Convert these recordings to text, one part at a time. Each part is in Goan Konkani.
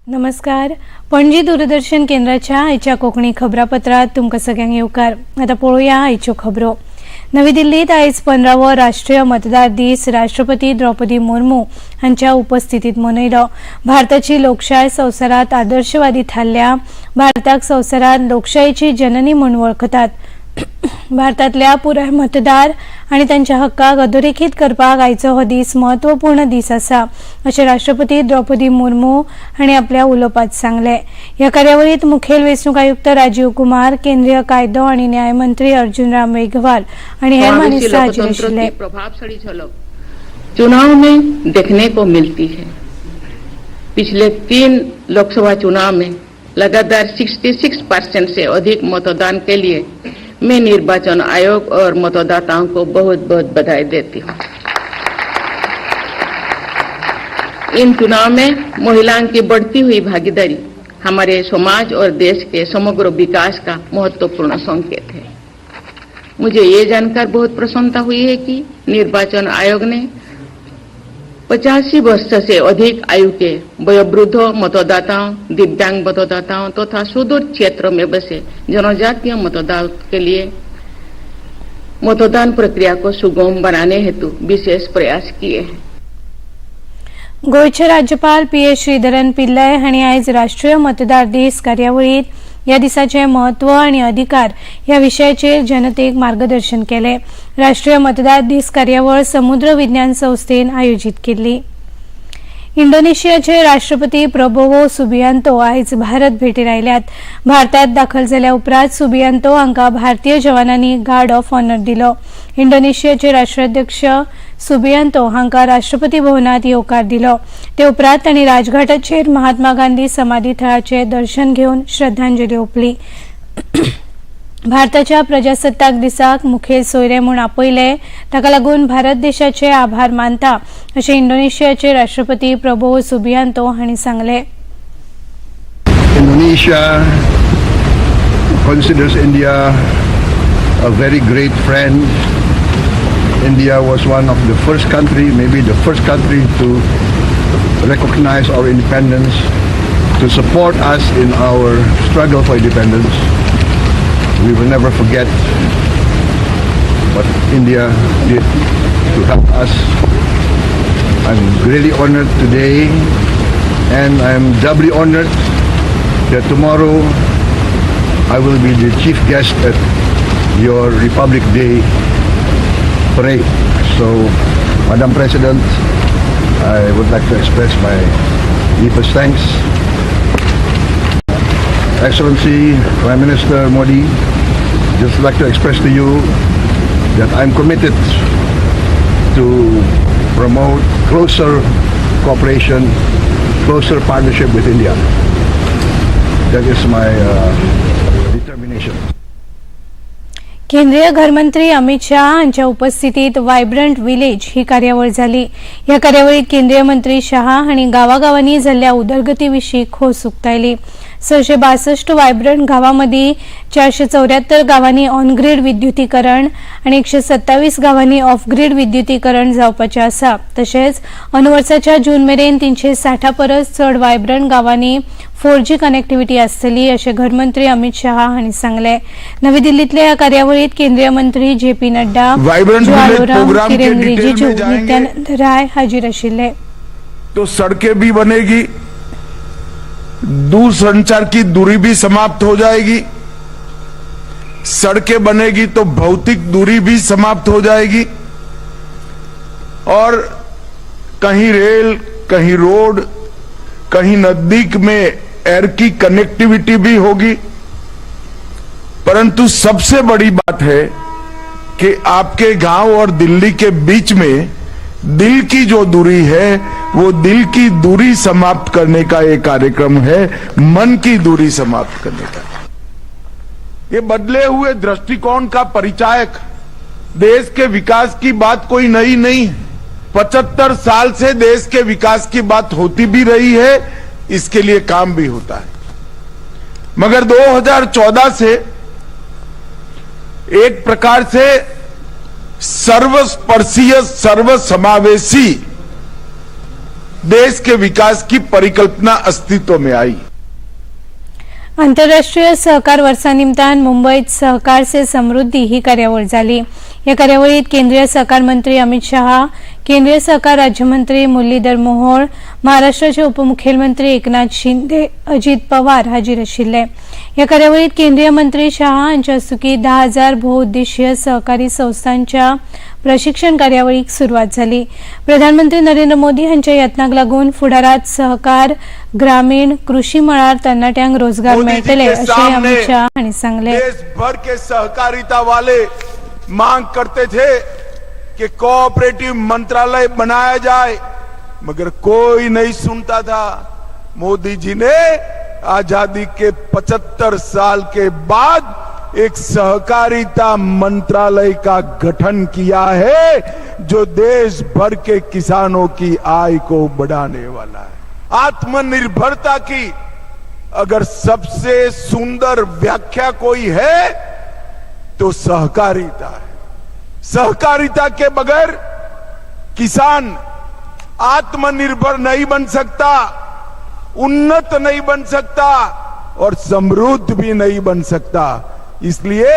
नमस्कार, पणजी दूरदर्शन केंद्राच्या आयच्या कोंकणी खबरापत्रात तुमकां सगळ्यांक येवकार. आतां पळोवया आयच्यो खबरो. नवी दिल्लीत आयज 15वो राष्ट्रीय मतदार दीस राष्ट्रपती द्रौपदी मुर्मू हांच्या उपस्थितीत मनयलो. भारताची लोकशाय संवसारात आदर्शवादी थारल्या. भारताक संवसारात लोकशायेची जननी म्हूण वळखतात. भारतांतल्या पुराय मतदार आनी तांच्या हक्काक अधोरेखीत करपाक आयचो हो दीस म्हत्वपूर्ण दीस आसा, अशें राष्ट्रपती द्रौपदी मुर्मू हांणी आपल्या उलोवपात सांगलें. ह्या कार्यावळीत मुखेल वेंचणूक आयुक्त राजीव कुमार, केंद्रीय कायदो आनी न्याय मंत्री अर्जुन राम मेघवाल आनी हेर समावेशी मानेस्त हाजीर लोकतंत्र आशिल्ले. की प्रभावशाली झलक चुनाव में देखने को मिलती है. पिछले 3 लोकसभा चुनाव में लगातार 66% से अधिक मतदान के लिए मैं निर्वाचन आयोग और मतदाताओं को बहुत बहुत बधाई देती हूँ. इन चुनाव में महिलाओं की बढ़ती हुई भागीदारी हमारे समाज और देश के समग्र विकास का महत्वपूर्ण संकेत है. मुझे ये जानकर बहुत प्रसन्नता हुई है कि निर्वाचन आयोग ने 85 वर्ष से अधिक आयु के वयोवृद्ध मतदाताओं, दिव्यांग मतदाताओं तथा सुदूर क्षेत्र में बसे जनजातीय मतदाताओं के लिए मतदान प्रक्रिया को सुगम बनाने हेतु विशेष प्रयास किए हैं. गोंयचे राज्यपाल पी एस श्रीधरन पिल्लय हांणी आयज राष्ट्रीय मतदार दीस कार्यावळीत ह्या दिसाचें म्हत्व आनी अधिकार ह्या विशयाचेर जनतेक मार्गदर्शन केलें. राष्ट्रीय मतदार दीस कार्यावळ समुद्र विज्ञान संस्थेन आयोजीत केल्ली. इंडोनेशियाचे राष्ट्रपती प्रबोवो सुबियांतो आयज भारत भेटीर आयल्यात. भारतात दाखल जाल्या उपरांत सुबियांतो हांकां भारतीय जवानांनी गार्ड ऑफ ऑनर दिलो. इंडोनेशियाचे राष्ट्राध्यक्ष सुबियांतो हांकां राष्ट्रपती भवनात येवकार दिलो. ते उपरांत तांणी राजघाटाचेर महात्मा गांधी समाधी थळाचें दर्शन घेवन श्रद्धांजली ओंपली. भारताच्या प्रजासत्ताक दिसाक मुखेल सोयरे म्हूण आपयले ताका लागून भारत देशाचे आभार मानता, अशें इंडोनेशियाचे राष्ट्रपती प्रबोवो सुबियांतो हांणी सांगलें. Indonesia considers India a very great friend. India was one of the first country, maybe the first country to recognize our independence, to support us in our struggle for independence. We will never forget what India did to help us. I'm really honored today and I'm doubly honored that tomorrow I will be the chief guest at your Republic Day parade. So, Madam President, I would like to express my deepest thanks. Excellency Prime Minister Modi, just like to express to you that I'm committed to promote closer cooperation, closer partnership with India. That is my determination. केंद्रीय घरमंत्री अमित शहा हांच्या उपस्थितीत वायब्रंट विलेज ही कार्यावळ जाली. ह्या कार्यावळीत केंद्रीय मंत्री शहा हांणी गांवागांवांनी जाल्ल्या उदरगती विशीं खोस उक्तायली. 662 वायब्रंट गांवां मदीं 474 गांवांनी ऑन ग्रीड विद्युतीकरण आनी 127 गांवांनी ऑफ ग्रीड विद्युतीकरण जावपाचें आसा. तशेंच अंदू वर्साच्या जून मेरेन 360 परस चड वायब्रंट गांवांनी 4G connectivity आसतली, अशें घरमंत्री अमित शहा हांणी सांगलें. नवी दिल्लींतल्या ह्या कार्यावळीत केंद्रीय मंत्री J P Nadda, vibrant Jual village Oram, programme के किरेन डिटेल रिजिजू, में जाएंगे. नित्यानंद राय हाजीर आशिल्ले. तो सड़कें भी बनेगी, दूरसंचार की दूरी भी समाप्त हो जाएगी. सड़कें बनेगी तो भौतिक दूरी भी समाप्त हो जाएगी और कहीं रेल, कहीं रोड, कहीं नजदीक में एयर की कनेक्टिविटी भी होगी. परंतु सबसे बड़ी बात है कि आपके गांव और दिल्ली के बीच में दिल की जो दूरी है, वो दिल की दूरी समाप्त करने का एक कार्यक्रम है, मन की दूरी समाप्त करने का. ये बदले हुए दृष्टिकोण का परिचायक. देश के विकास की बात कोई नई नहीं है. 75 साल से देश के विकास की बात होती भी रही है, इसके लिए काम भी होता है, मगर 2014 से एक प्रकार से सर्वस्पर्शीय, सर्वसमावेशी देश के विकास की परिकल्पना अस्तित्व में आई। आंतरराष्ट्रीय सहकार वर्सा निमतान मुंबईत सहकार से समृद्धी ही कार्यावळ जाली। ह्या कार्यावळीत केंद्रीय सहकार मंत्री अमित शहा, केंद्रीय सहकार राज्यमंत्री मुरलीधर मोहोळ, महाराष्ट्राचे उपमुख्यमंत्री एकनाथ शिंदे, अजित पवार हाजीर आशिल्ले। ह्या कार्यावळीत केंद्रीय मंत्री शहा हांच्या हस्तुकीं 10,000 भोवउद्देशीय सहकारी संस्थांच्या प्रशिक्षण कार्यावळीक सुरवात जाली। प्रधानमंत्री नरेंद्र मोदी हांच्या यत्नाक लागून फुडारात सहकार, ग्रामीण, कृषी मळार तरणाट्यांक रोजगार मोदी जी मेळटले के अशें सामने अमित शहा हांणी सांगलें। देश भर के सहकारिता वाले मांग करते थे कि कोऑपरेटिव मंत्रालय बनाया जाए, मगर कोई नहीं सुनता था। मोदी जी ने आजादी के 75 साल के बाद एक सहकारिता मंत्रालय का गठन किया है, जो देश भर के किसानों की आय को बढ़ाने वाला है। आत्मनिर्भरता की अगर सबसे सुंदर व्याख्या कोई है तो सहकारिता है। सहकारिता के बगैर किसान आत्मनिर्भर नहीं बन सकता, उन्नत नहीं बन सकता और समृद्ध भी नहीं बन सकता। इसलिए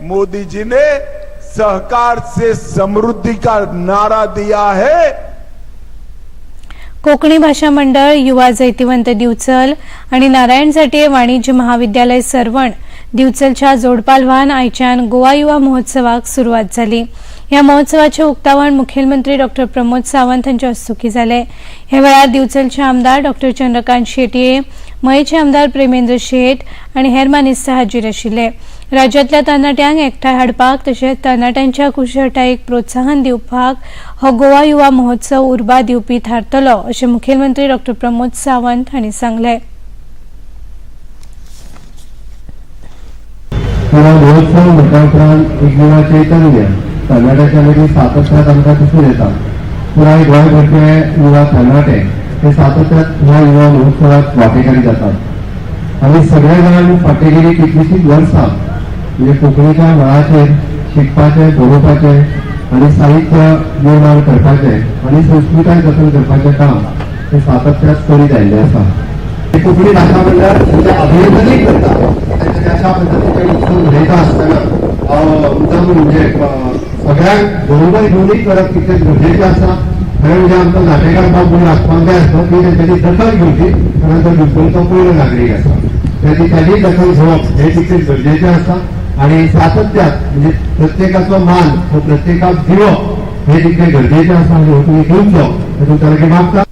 मोदी जी ने सहकार से समृद्धि का नारा दिया है। कोकणी भाषा मंडळ, युवा जैतिवंत दिवचल आणि नारायण झांटये वाणिज्य महाविद्यालय सर्वण दिवचलच्या जोडपालवान आयच्यान गोवा युवा महोत्सवाक सुरवात जाली। ह्या महोत्सवाचे उक्तावण मुखेलमंत्री डॉक्टर प्रमोद सावंत हांच्या हस्तुकीं जालें। ह्या वेळार दिवचलचे आमदार डॉक्टर चंद्रकांत शेटये, मयेचे आमदार प्रेमेंद्र शेट आनी हेर मानेस्त हाजीर आशिल्ले। राज्यांतल्या तरणाट्यांक एकठांय हाडपाक तशेंच तरणाट्यांच्या कुशळटायेक प्रोत्साहन दिवपाक हो गोवा युवा महोत्सव उर्बा दिवपी थारतलो अशें मुखेलमंत्री डॉक्टर प्रमोद सावंत हांणी सांगलें। युवा महोत्सव म्हटल्या उपरांत एक युवा चैतन्य तरणाट्याच्या मदीं सातत्यात आमकां दिसून येता। पुराय गोंयभरचे युवा तरणाटे हे सातत्यात ह्या युवा महोत्सवात वांटेकारी जातात आनी सगळे जाण फाटीं गेली कितलीशींच वर्सां म्हणजे कोंकणीच्या मळाचेर शिकपाचें, बरोवपाचें आनी साहित्य निर्माण करपाचें आनी संस्कृताय जतन करपाचें काम हे सातत्यात करीत आयिल्लें आसा। कोंकणी भाशा मंडळ म्हणजे अभिनंदनूय करता तांच्या अशा पद्दतीचे उत्सव मनयता आसतना मुद्दाम म्हणजे सगळ्यांक बरोबर घेवनूय करप तितकेंच गरजेचें आसा। खरें म्हणजे आमचो नाटेकार बाब म्हणून आसपाक जाय आसलो की तेंच्यांनी दखल घेवची, कारण तो दिवचलचो पयलो नागरीक आसा। ताची दखल घेवप हें तितकेंच गरजेचें आसा आनी सातत्यात म्हणजे प्रत्येकाचो मान हो प्रत्येकाक दिवप हें तितकें गरजेचें आसा आनी हो तुमी घेवचो हें तुमच्या लागीं मागता।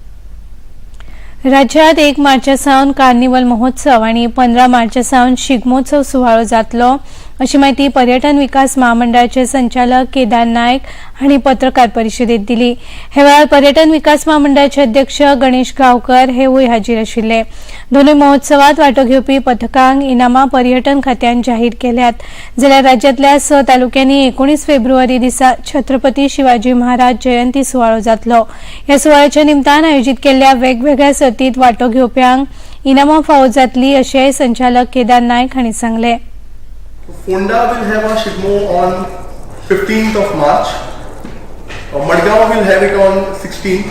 राज्यात 1 मार्चा सावन कार्निवल महोत्सव आणि 15 मार्चा सावन शिगमोत्सव सुवाळो जातलो अशी माहिती पर्यटन विकास महामंडळाचे संचालक केदार नायक हांणी पत्रकार परिशदेत दिली। हे वेळार पर्यटन विकास महामंडळाचे अध्यक्ष गणेश गावकर हेवूय हाजीर आशिल्ले। दोनूय महोत्सवात वांटो घेवपी पथकांक इनामां पर्यटन खात्यान जाहीर केल्यात। जाल्यार राज्यांतल्या 6 तालुक्यांनी 19 फेब्रुवारी दिसा छत्रपती शिवाजी महाराज जयंती सुवाळो जातलो। ह्या सुवाळ्याच्या निमतान आयोजीत केल्ल्या वेगवेगळ्या सर्तीत वांटो घेवप्यांक इनामां फावो जातली अशेंय संचालक केदार नायक हांणी सांगलें। Ponda will have a Shigmo on 15th of March. Madgaon will have it on 16th.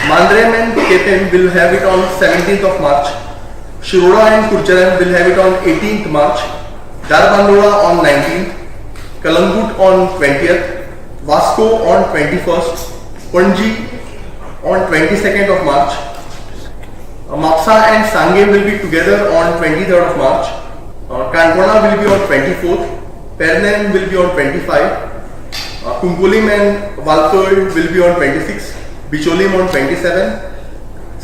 Mandrem and Quepem will have it on 17th of March. Shiroda and Curchorem will have it on 18th March. Dharbandora on 19th. Calangute on 20th. Vasco on 21st. Panaji on 22nd of March. Mapsa and Sanguem will be together on 23rd of March. Canacona will be on 24th. Pernem will be on 25. Cuncolim and Valpoi will be on 26. Bicholim on 27.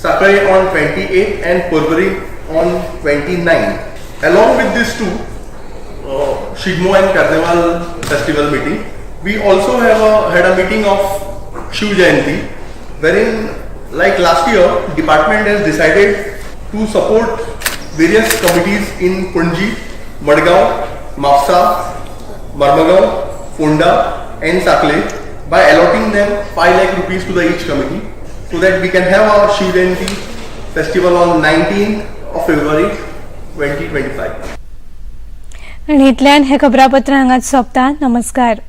Sanquelim on 28 and Porvorim on 29. Along with these two, Shigmo and Carnival festival meeting, we also had a meeting of Shiv Jayanti, wherein, like last year, department has decided to support various committees in Panaji, Madgaon, Mapsa, Marmagao, Ponda and Sanquelim by allotting them 5 lakh rupees to the each committee, so that we can have our Shiv Jayanti festival on 19th of February 2025. आनी इतल्यान हें खबरापत्र हांगाच सोंपता। नमस्कार।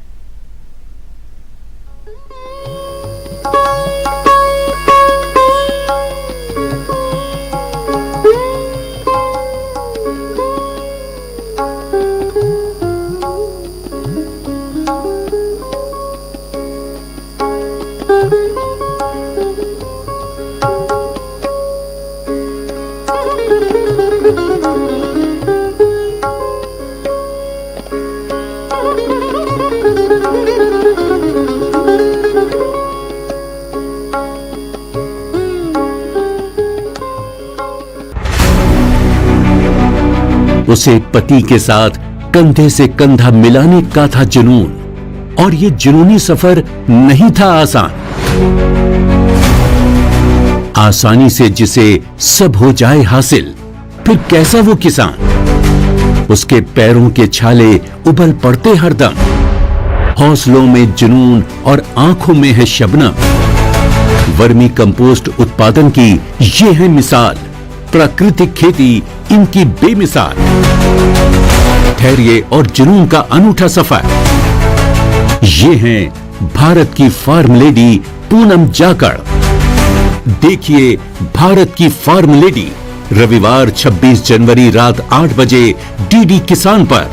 उसे पति के साथ कंधे से कंधा मिलाने का था जुनून, और ये जुनूनी सफर नहीं था आसान। आसानी से जिसे सब हो जाए हासिल, फिर कैसा वो किसान? उसके पैरों के छाले उबल पड़ते हरदम। हौसलों में जुनून और आंखों में है शबनम। वर्मी कंपोस्ट उत्पादन की ये है मिसाल। प्राकृतिक खेती इनकी बेमिसाल। धैर्य और जुनून का अनूठा सफर। ये हैं भारत की फार्म लेडी पूनम जाखड़। देखिए भारत की फार्म लेडी, रविवार 26 जनवरी रात 8 बजे डीडी किसान पर।